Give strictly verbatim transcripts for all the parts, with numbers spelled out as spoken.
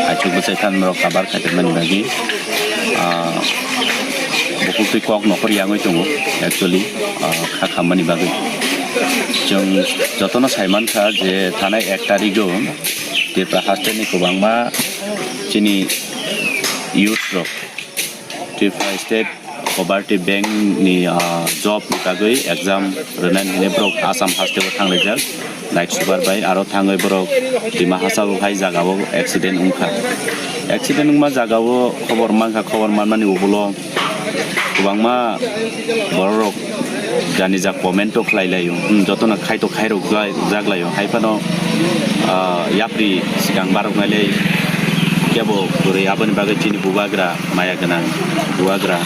Aichuk bwsai thanmani rok kabar khaitokmani bagwi, ah, bukuktwi kok nokhor yangwi tongo, actually, ah, kha khammani bagwi. Chwng jotono sai mankha je thanai ek tarigo Tripura hasteni kwbangma chini youth rok Tripura State Cooperative Bank ni, ah, job ni bagwi exam rwnani hwnwi borok Assam haste o thanglaijak, night super bai. Aro thangwi borok Dima Hasao hai jaga o accident wngkha. Accident wngma jaga o khobor mankha, khobor manmani ugulo kwbangma borok rok jani jak comment o khlai laio, hmm, jotono khai to khairok jak laio, hai phano, ah, yapri swkang barok nai lai kebo kwrwi, aboni bagwi chini bubagra maya gwnang bubagra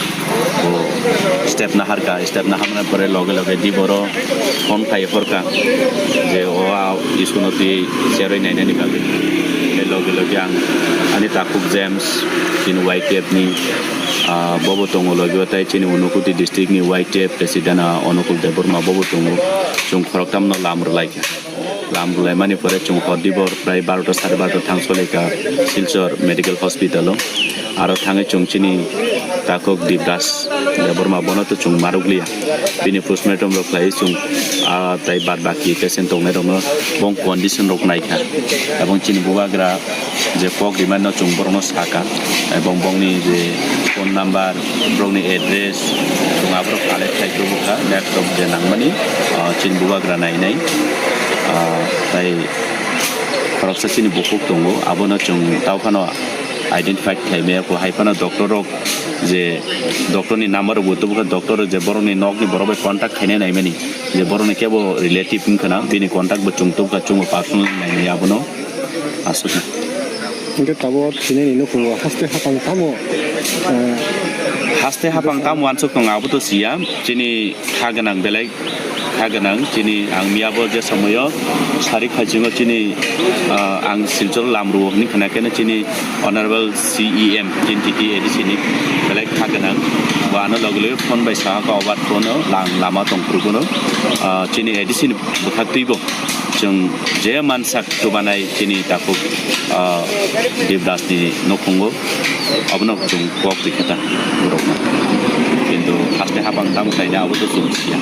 bo step naharka, step naharmani pore loge loge di boro phone khai horka je o a school no twi cherwi nainani bagwi. Tei loge loge ang ani takhuk James chini Y T F ni, ah, bobo tongo loge o, tei chini Unakoti district ni Y T F president, ah, Onukul Debbarma bobo tongo, chwng khoroktham no lam rwlaikha. Lam rwlaimani pore chwng hor dibor prai barota sare barota thang solikha Silchar Medical Hospital o. Aro thangwi chwng chini takhuk Dibdas Debbarma bono to chwng marukliya. Bini postmortem rok khlaiwi chwng, ah, tai bad baki patient tongnai rokno bong condition rok naikha. Ebong chini bubagra je kok rimano chwng borokno sakha, ebong bongni je phone number, borokni address, chwng aborok collect khai tubukha, next of je nangmani, ah, chini bubagra nainai, ah, tai khoroksa chini bukhuk tongo, abono chwng tauphano identify khlai maya kho, hai phano doctor rok je doctor ni number rok bo tubukha, doctor je borokni nokni borok bai contact khainai naimani, je borokni kebo relative wngkha na, bini contact bo chwng tubukha, chwngbo personal nainai abono. Aswkno. Hingke tabuk thinini nukhungo haste hapang tamo, eh, haste hapang tamo wansuk tongo, abo to siya. Chini kha gwnang belai kha gwnang. Chini ang miyabo je somoyo sari khaichungo chini, ah, ang Silchar lamruo hwnwi khna khe chini Honorable C E M, chini T T A D C ni belai kha gwnang. Bo ano loge loge phone bai saha kha, obat phone o lang lama tong phuru bono, ah, chini A D C ni bwkhak twibo. Chwng je mansak chubanai chini takhuk, ah, Debdas ni nukhungo, abono chwng kok rikha ta borokno. Kintu haste hapang tamo khlaina abo to chwng siya.